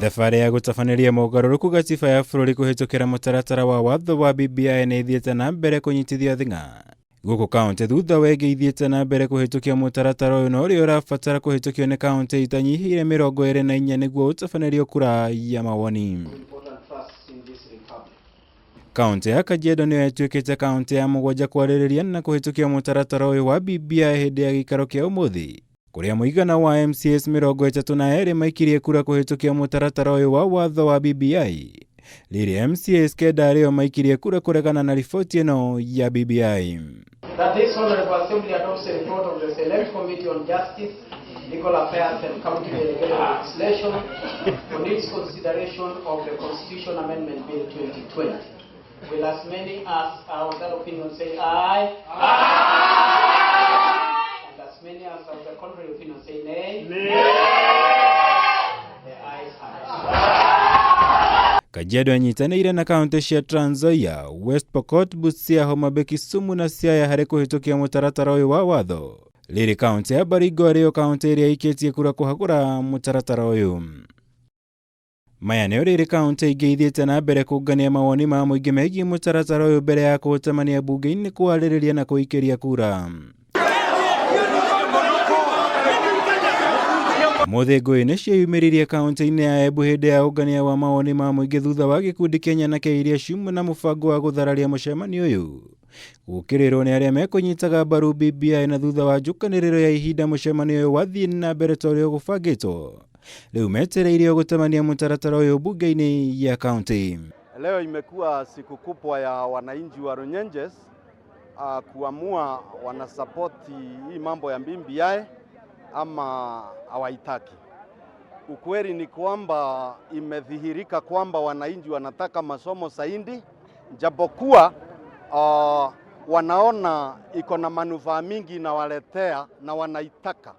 Thabarĩ ya gũtabanĩria mogarũrũku gatiba ya bũrũri kũhĩtũkĩra mũtaratara wa watho wa BBI nĩ ĩthiĩte na mbere kũnyitithio thing'a gũkũ kaũntĩ thutha wa ĩngĩ ithiĩte na mbere kũhĩtũkia mũtaratara ũyũ na ũrĩa ũrabatara kũhĩtũkio nĩ kaũntĩ itanyihĩire 24 nĩguo ũtabanĩrio kura ya mawoni. Kaũntĩ ya Kajiado nĩyo ĩtuĩkĩte kaũntĩ ya mũgwanja kwarĩrĩria na kũhĩtũkia mũtaratara ũyũ wa BBI hĩndĩ ya gĩikaro kĩa ũmũthĩ, kũrĩa mũigana wa MCAs 32 maikirie kura kũhĩtũkia mũtaratara ũyũ wa watho wa BBI, rĩrĩa MCAs 9 arĩo maikirie kura kũregana na riboti ĩno ya BBI. That this Honorable Assembly adopts a report of the Select Committee on Justice, Legal Affairs and County Delegated Legislation on its consideration of the Constitution Amendment Bill 2020. Will as many as are of that opinion say aye? Aye. And as many as are of the contrary opinion say nay? Nay. The ayes have it. Kajiado yanyitanĩire na kaũntĩ cia Trans Nzoia, West Pokot, Busia, Homa Bay, Kisumu na Siaya harĩ kũhĩtũkia mũtaratara ũyũ wa watho. Rĩrĩ kaũntĩ ya Baringo arĩyo kaũntĩ ĩrĩa ĩikĩtie kura kũhagũra mũtaratara ũyũ. Maya nĩo rĩrĩ kaũntĩ ingĩ ithiĩte na mbere kũngania mawoni ma mũingĩ megiĩ mũtaratara ũyũ mbere ya kũũtamania mbunge-inĩ kũwarĩrĩria na kũikĩria kura. Mũthĩ ngũĩ nĩ cieyumĩririe kaũntĩ-inĩ ya Embu hĩndĩ ya ũngania wa mawoni ma mũingĩ thutha wa gĩkundi kĩa nyanake iria ciuma na mũbango wa gũthararia mũcemanio ũyũ gũkĩrĩrwo nĩ arĩa mekũnyitaga mbaru BBI na thutha wa njũkanĩrĩro ya ihinda mũcemanio ũyũ wathiĩ na mbere ta ũrĩa ũgũbangĩtwo. Rĩu metereire gũtabania mũtaratara ũyũ mbunge-inĩ ya kaũntĩ. Leo imekuwa siku kubwa ya wananchi wa Runyenjes kuamua wanasapoti hii mambo ya BBI ama hawaitaki. Ukweli ni kwamba imedhihirika kwamba wananchi wanataka masomo zaidi, japokuwa wanaona iko na manufaa mingi inawaletea na wanaitaka,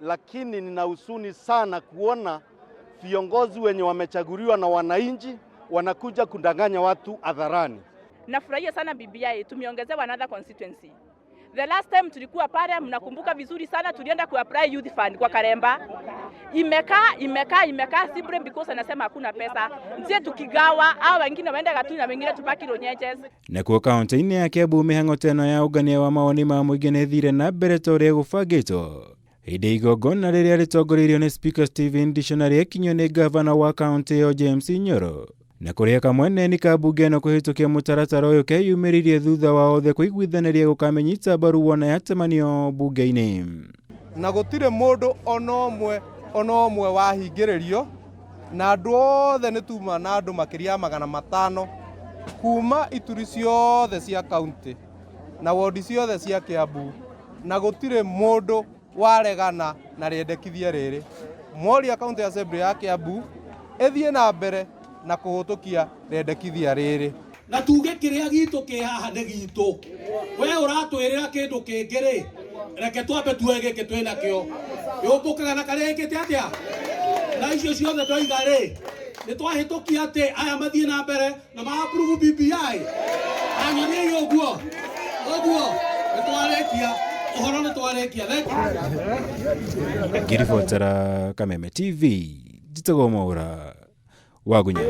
lakini nina huzuni sana kuona viongozi wenye wamechaguliwa na wananchi wanakuja kudanganya watu hadharani. Nafurahia sana BBI tumeongezewa another constituency. The last time tulikuwa pale, mnakumbuka vizuri sana, tulienda ku apply youth fund kwa Karemba. Imekaa imekaa imekaa simply because anasema hakuna pesa. Nzie tukigawa au wengine waende Gatuni na wengine tubaki Runyenjes. Nakuo kaũntĩ-inĩ ya Kiambu mĩhang'o ta ĩno ya ũngania wa mawoni ma mũingĩ nĩ ĩthire na mbere ta ũrĩa gũbangĩtwo hĩndĩ igongona rĩrĩa rĩtongoreirio nĩ Speaker Stephen Dictionary ekinyio nĩ gavana wa kaũntĩ ĩyo James Nyoro na kũrĩa kamweneni ka mbunge ĩno kũhĩtũkia mũtaratara ũyũ keyumĩririe thutha wa othe kũiguithanĩria gũkamĩnyita mbaru wona yatemanio mbunge-inĩ. Na gũtirĩ mũndũ ona ũmwe ona ũmwe wahingĩrĩrio, na andũ othe nĩ tuma na andũ makĩria ya 500 kuma ituri ciothe cia kaunti na wodi ciothe cia Kiambu, na gũtirĩ mũndũ waregana na rĩendekithia rĩrĩ. Moria County Assembly ya Kiambu ĩthiĩ na mbere na kũhĩtũkia rĩendekithia rĩrĩ. Na tuge kĩrĩa gitũ kĩ haha nĩ gitũ. We ũratwĩrĩra kĩndũ kĩngĩ rĩ, reke twambe tuoe gĩkĩ twĩ nakĩo. Yũmbũkaga na karĩa ĩkĩte atĩa? Na icio ciothe ndoiga rĩ, nĩ twahĩtũkia atĩ aya mathiĩ na mbere na ma approve BBI. Anyoniei ũguo. Ũguo nĩ twarĩkia. Ũhoro nĩ twarĩkia. Thank you. Ngĩribotera Kameme TV, njĩtagwo Mwaũra Wagunya.